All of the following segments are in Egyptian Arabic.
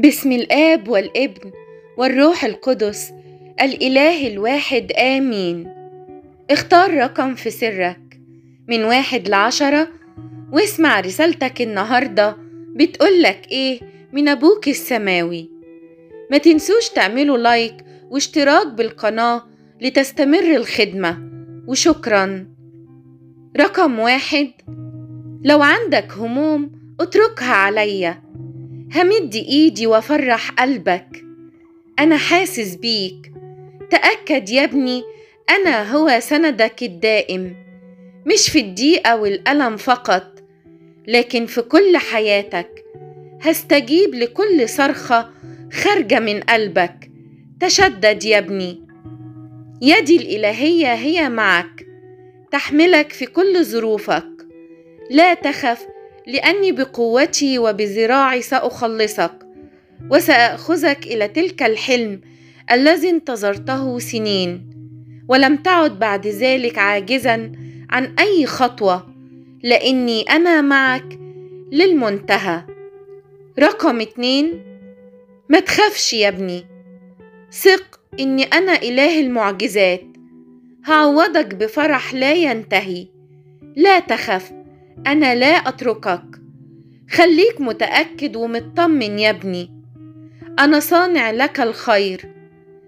باسم الآب والابن والروح القدس الإله الواحد آمين. اختار رقم في سرك من 1 ل10 واسمع رسالتك النهاردة بتقولك إيه من أبوك السماوي. ما تنسوش تعملوا لايك واشتراك بالقناة لتستمر الخدمة، وشكرا. رقم 1، لو عندك هموم اتركها عليا، همد ايدي وافرح قلبك، انا حاسس بيك. تأكد يا ابني انا هو سندك الدائم، مش في الضيقة والألم فقط، لكن في كل حياتك. هستجيب لكل صرخة خارجة من قلبك. تشدد يا ابني، يدي الإلهية هي معك، تحملك في كل ظروفك. لا تخف، لأني بقوتي وبذراعي سأخلصك، وسأخذك إلى تلك الحلم الذي انتظرته سنين، ولم تعد بعد ذلك عاجزا عن أي خطوة، لأني أنا معك للمنتهى. رقم 2، ما تخافش يا ابني، ثق إني أنا إله المعجزات، هعوضك بفرح لا ينتهي. لا تخف، أنا لا أتركك. خليك متأكد ومطمن يا ابني، أنا صانع لك الخير.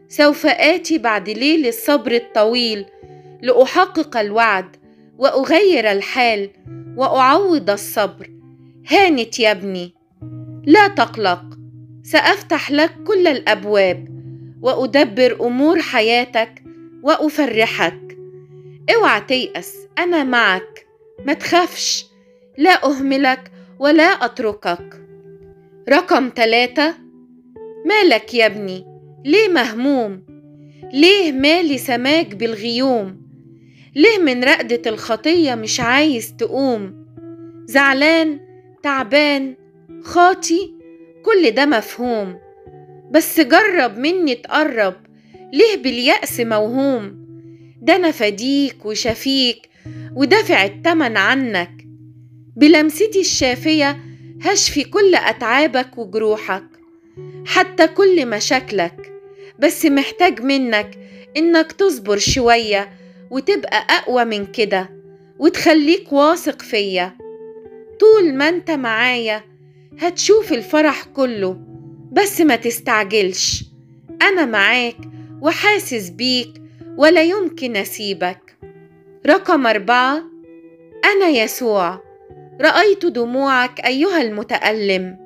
سوف آتي بعد ليل الصبر الطويل لأحقق الوعد وأغير الحال وأعوض الصبر. هانت يا ابني، لا تقلق، سأفتح لك كل الأبواب وأدبر أمور حياتك وأفرحك. اوعى تيأس، أنا معك، ما تخافش، لا أهملك ولا أتركك. رقم 3، مالك يا ابني؟ ليه مهموم؟ ليه مالي سماك بالغيوم؟ ليه من رقدة الخطية مش عايز تقوم؟ زعلان، تعبان، خاطي، كل ده مفهوم، بس جرب مني تقرب. ليه باليأس موهوم؟ ده أنا فديك وشفيك ودافع التمن عنك. بلمستي الشافية هشفي كل أتعابك وجروحك، حتى كل مشاكلك، بس محتاج منك إنك تصبر شوية وتبقى أقوى من كده، وتخليك واثق فيا. طول ما انت معايا هتشوف الفرح كله، بس ما تستعجلش، أنا معاك وحاسس بيك ولا يمكن أسيبك. رقم 4، أنا يسوع، رأيت دموعك أيها المتألم.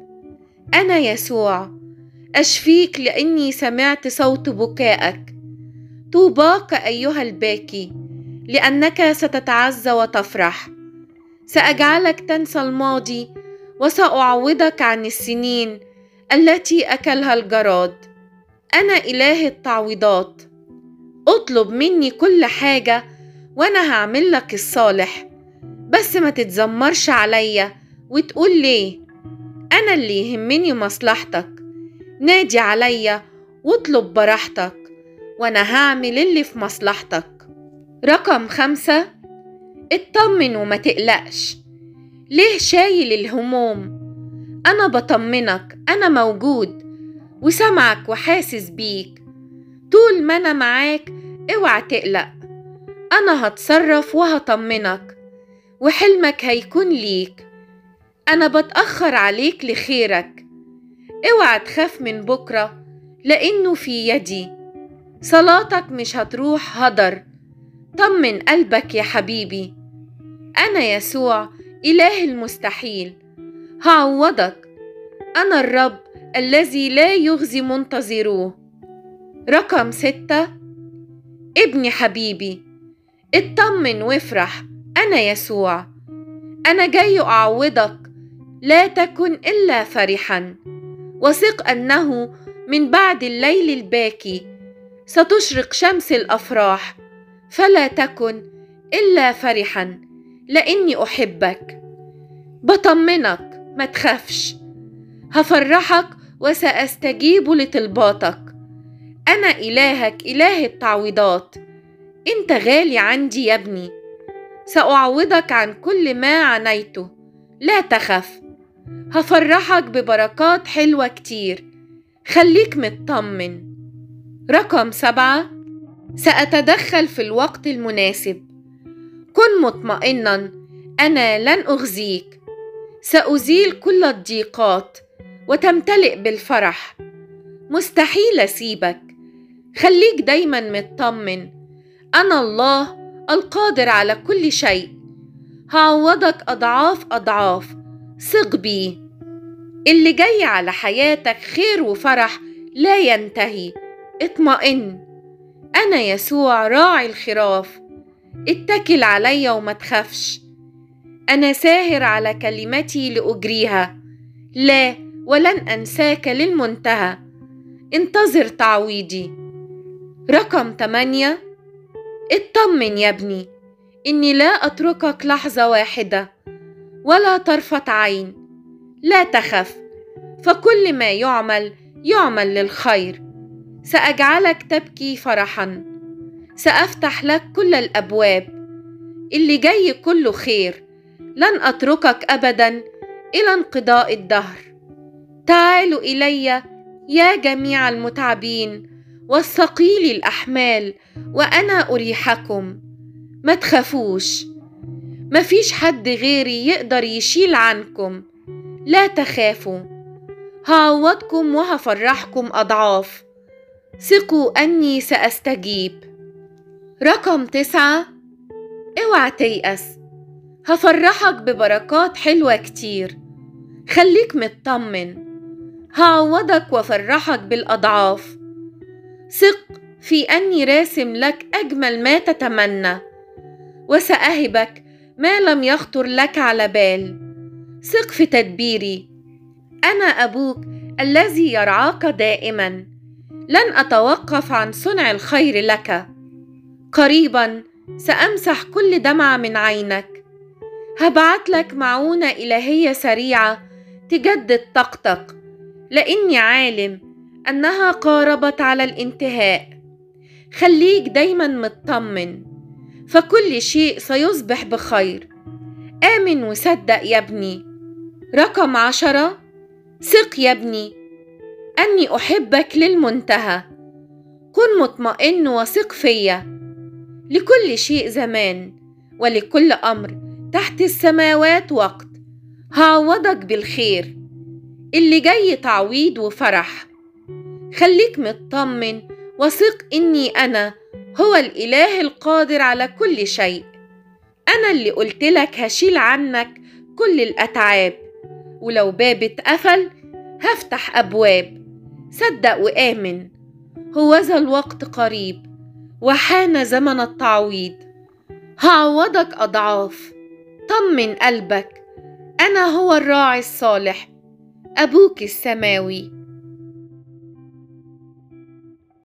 أنا يسوع أشفيك لأني سمعت صوت بكائك. طوباك أيها الباكي، لأنك ستتعزى وتفرح. سأجعلك تنسى الماضي وسأعوضك عن السنين التي أكلها الجراد. أنا إله التعويضات، اطلب مني كل حاجة وأنا هعمل لك الصالح، بس ما تتذمرش عليا وتقول ليه. أنا اللي يهمني مصلحتك، نادي عليا واطلب براحتك وأنا هعمل اللي في مصلحتك. رقم 5، اطمن وما تقلقش. ليه شايل الهموم؟ أنا بطمنك، أنا موجود وسمعك وحاسس بيك. طول ما أنا معاك اوعى تقلق، أنا هتصرف وهطمنك، وحلمك هيكون ليك. أنا بتأخر عليك لخيرك، اوعى تخاف من بكرة لأنه في يدي. صلاتك مش هتروح هدر، طمن قلبك يا حبيبي. أنا يسوع إله المستحيل، هعوضك. أنا الرب الذي لا يخزي منتظروه. رقم 6، ابني حبيبي، اطمن وافرح، أنا يسوع، أنا جاي أعوضك. لا تكن إلا فرحا، وثق أنه من بعد الليل الباكي ستشرق شمس الأفراح. فلا تكن إلا فرحا لأني أحبك. بطمنك، ما تخافش، هفرحك وسأستجيب لطلباتك. أنا إلهك، إله التعويضات، أنت غالي عندي يا ابني، سأعوضك عن كل ما عانيته. لا تخف، هفرحك ببركات حلوة كتير. خليك مطمن. رقم 7، سأتدخل في الوقت المناسب. كن مطمئنا، أنا لن أخزيك. سأزيل كل الضيقات وتمتلئ بالفرح. مستحيل أسيبك، خليك دايما مطمن. أنا الله القادر على كل شيء، هعوضك أضعاف أضعاف، ثق بي. اللي جاي على حياتك خير وفرح لا ينتهي، اطمئن. أنا يسوع راعي الخراف، اتكل عليا وما تخافش. أنا ساهر على كلمتي لأجريها، لا ولن أنساك للمنتهى. انتظر تعويضي. رقم 8، اطمن يا ابني، إني لا أتركك لحظة واحدة ولا طرفة عين. لا تخف، فكل ما يعمل يعمل للخير. سأجعلك تبكي فرحا، سأفتح لك كل الأبواب. اللي جاي كله خير، لن أتركك أبدا إلى انقضاء الدهر. تعالوا إلي يا جميع المتعبين والثقيل الأحمال وأنا أريحكم. ما تخافوش، مفيش حد غيري يقدر يشيل عنكم. لا تخافوا، هعوضكم وهفرحكم أضعاف. ثقوا أني سأستجيب. رقم 9، اوعى تيأس، هفرحك ببركات حلوة كتير. خليك مطمن، هعوضك وفرحك بالأضعاف. ثق في أني راسم لك أجمل ما تتمنى، وسأهبك ما لم يخطر لك على بال. ثق في تدبيري، أنا أبوك الذي يرعاك دائما، لن أتوقف عن صنع الخير لك. قريبا سأمسح كل دمعة من عينك. هبعت لك معونة إلهية سريعة تجدد طاقتك، لأني عالم أنها قاربت على الانتهاء. خليك دايما مطمن، فكل شيء سيصبح بخير. آمن وصدق يا ابني. رقم 10، ثق يا ابني أني أحبك للمنتهى. كن مطمئن وثق فيا. لكل شيء زمان، ولكل أمر تحت السماوات وقت. هعوضك بالخير، اللي جاي تعويض وفرح. خليك مطمن وثق إني أنا هو الإله القادر على كل شيء. أنا اللي قلت لك هشيل عنك كل الأتعاب، ولو باب اتقفل هفتح أبواب. صدق وآمن، هوذا الوقت قريب وحان زمن التعويض. هعوضك أضعاف، طمن قلبك، أنا هو الراعي الصالح، أبوك السماوي.